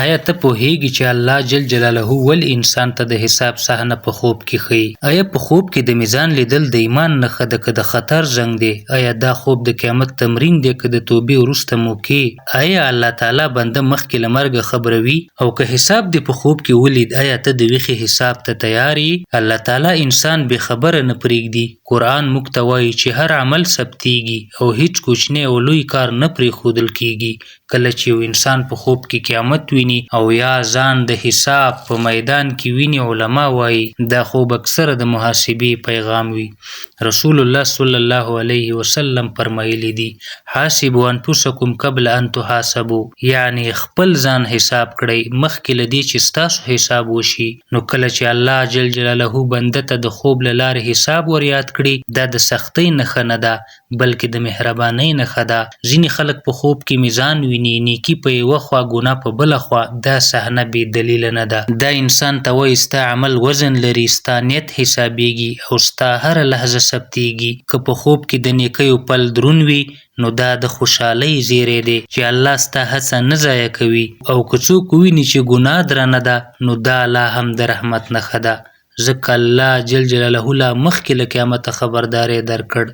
ایا ته پوهیږي چې الله جل جلاله ولې انسان ته د حساب صحنه په خوب کې ښیي؟ ایا په خوب کې د میزان لیدل د ایمان نښه ده که د خطر زنګ دی؟ ایا دا خوب د قیامت تمرین دی که د توبې وروسته موقع؟ ایا الله تعالی بنده مخکې له مرګه خبروي؟ او که حساب دې په خوب کې ولید، ایا ته د ویښې حساب ته تیار یې؟ الله تعالی انسان بې خبره نه پرېږدي. قرآن موږ ته وایي چې هر عمل ثبتېږي او هیڅ کوچنی او لوی کار نه پرېښودل کېږي. کله چې یو انسان په خوب کې قیامت ویني او یا ځان د حساب په میدان کې ویني، علما وایي دا خوب اکثره د محاسبې پیغام وي. رسول الله صلی الله علیه وسلم فرمایلي دي: حاسبوا انفسکم قبل ان تحاسبوا، یعنې خپل ځان حساب کړئ مخکې له دې چې ستاسو حساب وشي. نو کله چې الله جل جلاله بنده ته د خوب له لارې حساب وریاد کړي، دا د سختۍ نښه نه ده، بلکې د مهربانۍ نښه ده. ځینې خلک په خوب کې میزان ویني، نیکي په یوه خوا، ګناه په بله خوا. دا صحنه بې دلیله نه ده. دا انسان ته وایي، ستا عمل وزن لري، ستا نیت حسابېږي او ستا هره لحظه ثبتېږي. که په خوب کې د نیکیو پل دروند وي، نو دا د خوشحالۍ زیری دی چې الله ستا هڅه نه ضایع کوي، او که څوک وویني چې ګناه درنه ده، نو دا لا هم د رحمت نښه ده. ځکه الله جل جلاله لا مخکې له قیامته خبرداری درکړ.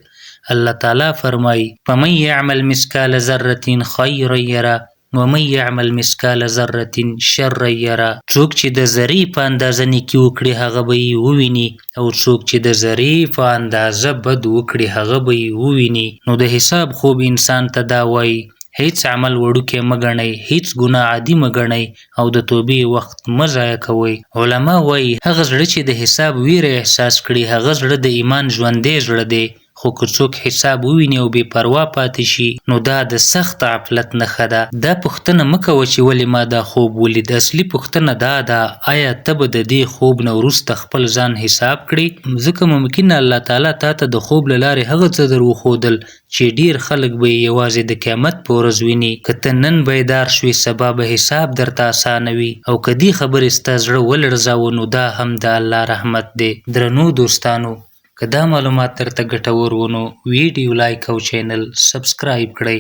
الله تعالی فرمایي: فمن یعمل مثقال ذرة خیرا یره ومن یعمل مثقال ذرة شرا یره. څوک چې د ذرې په اندازه نیکي وکړي هغه به یې وویني، او څوک چې د ذرې په اندازه بد وکړي هغه به یې وویني. نو د حساب خوب انسان ته دا وایي: هیڅ عمل وړوکی مه ګڼئ، هیڅ ګناه عادي مه ګڼئ، او د توبې وخت مه ضایع کوئ. علما وایي، هغه زړه چې د حساب ویره احساس کړي، هغه زړه د ایمان ژوندی زړه دی، خو که څوک حساب وویني او بې پروا پاتې شي، نو دا د سخت عفلت نښه ده. دا پوښتنه مه کوه چې ولې ما دا خوب ولید، اصلي پوښتنه دا ده، ایا ته به د دې خوب نه وروسته خپل ځان حساب کړې؟ ځکه ممکنه الله تعالی تا ته د خوب له لارې هغه څه در وښودل چې ډېر خلک به یې یوازې د قیامت په ورځ ویني. که ته نن بیدار شوې، سبا به حساب درته اسانه وي، او که دې خبرې ستا زړه ولړزاوه، نو دا هم د الله رحمت دی. درنو دوستانو، که دا معلومات درته ګټور وو، نو ویډیو لایک او چینل سبسکرایب کړئ.